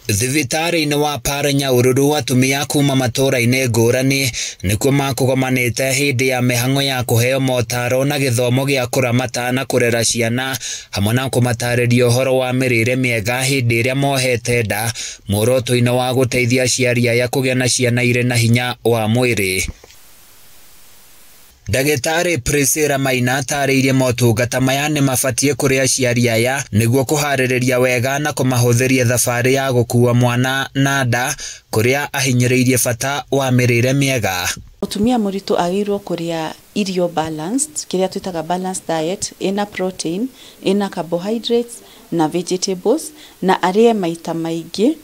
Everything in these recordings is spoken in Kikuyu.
Thibitarĩ-inĩ wa Pare Nyahururu atumia kuma matũra-inĩ ngũrani nĩkuo makũgomanĩte hĩndĩ ya mĩhang'o ya kũheo motaro na gĩthomo gĩa kũramata na kũrera ciana hamwe na kũmatarĩria ũhoro wa mĩrĩre mĩega hĩndĩ ĩrĩa mohete nda muoroto-inĩ wa gũteithia aciari aya kũgĩa na ciana irĩ na hinya wa mwĩrĩ. Ndagĩtarĩ Priscilla Maina atarĩirie motungata maya nĩ mabatiĩ kũrĩ aciari aya nĩguo kũharĩrĩria wega na kũmahũthĩria thabarĩ ya gũkua mwana na nda kũrĩa ahinyĩrĩirie bata wa mĩrĩre mĩega. Mũtumia mũritũ agĩrĩirwo kũrĩa irio balanced, kĩrĩa twĩtaga balanced diet, ĩna protein, ĩna carbohydrates na vegetables, na arĩe maita maingĩ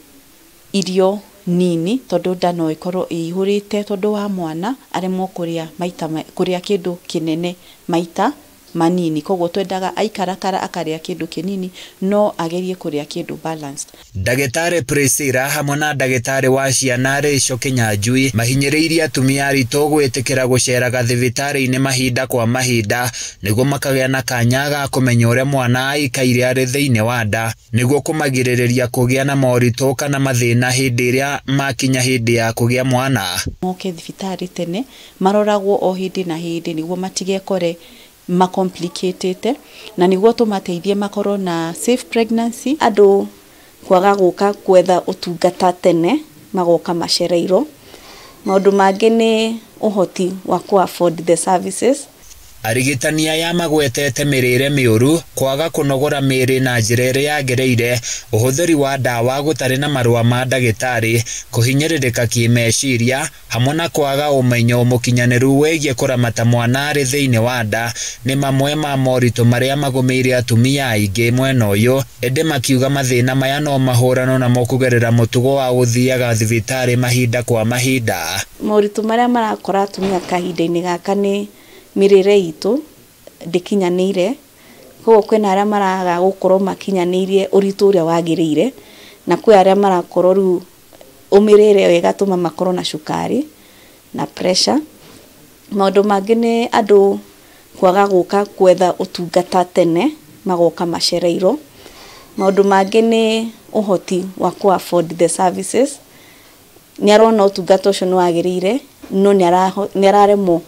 irio nini tondũ nda no ĩkorwo ĩihũrĩte tondũ wa mwana aremwo kũrĩa maita kũrĩa kĩndũ kĩnene maita manini, koguo twendaga aikarakara akarĩa kĩndũ kĩnini no agerie kũrĩa kĩndũ balanced. Ndagĩtarĩ Priscilla hamwe na ndagĩtarĩ wa ciana Rachel Kinyanjui mahinyĩrĩirie atumia aritũ gwĩtĩkĩra gũceraga thibitarĩ-inĩ mahinda kwa mahinda nĩguo makagĩa na kanya ga kũmenya ũrĩa mwana aikaire arĩ thĩinĩ wa nda nĩguo kũmagirĩrĩria kũgĩa na moritũ kana mathĩna hĩndĩ ĩrĩa makinya hĩndĩ ya kũgĩa mwana. Moke thibitarĩ tene maroragwo o hĩndĩ na hĩndĩ nĩguo matigekore macomplicatete na nĩguo tũmateithie makorwo na safe pregnancy. Andũ kwaga gũka gwetha ũtungata tene magoka macereirwo. Maũndũ mangĩ nĩ ũhoti wa kũ afford the services. Arigitani aya magwetete mĩrĩre mĩũru, kwaga kũnogora mĩĩrĩ na njĩra ĩrĩa yagĩrĩire, ũhũthĩri wa ndawa gũtarĩ na marũa ma ndagĩtarĩ, kũhinyĩrĩrĩka kĩmeciria, hamwe na kwaga ũmenyo mũkinyanĩru wĩgiĩ kũramata mwana arĩ thĩinĩ wa nda nĩ mamwe ma moritũ marĩa magũmĩire atumia aingĩ mwena ũyũ, ĩndĩ makiuga mathĩna maya no mahũranwo namo kũgerera mũtugo wa gũthiaga thibitarĩ mahinda kwa mahinda. Moritũ marĩa marakora atumia kahinda-inĩ gaka nĩ mĩrĩre itũ ndĩkinyanĩire, koguo kwĩna arĩa maraga gũkorwo makinyanĩirie ũritũ ũrĩa wagĩrĩire, na kwĩ arĩa marakorwo rĩu ũmĩrĩre ĩyo ĩgatũma makorwo na cukari na pressure. Maũndũ mangĩ nĩ andũ kwaga gũka gwetha ũtungata tene magoka macereirwo. Maũndũ mangĩ nĩ ũhoti wa kũ afford the services. Nĩ arona ũtungata ũcio nĩ wagĩrĩire no nĩ araremwo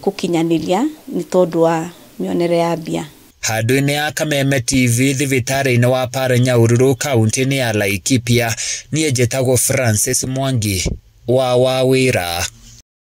gũkinyanĩria nĩ tondũ wa mĩonere ya mbia. Handũ-inĩ ya Kameme TV thibitarĩ-inĩ wa Pare Nyahururu kaunti-inĩ ya Laikipia, niĩ njĩtagwo Francis Mwangi wa Wawĩra.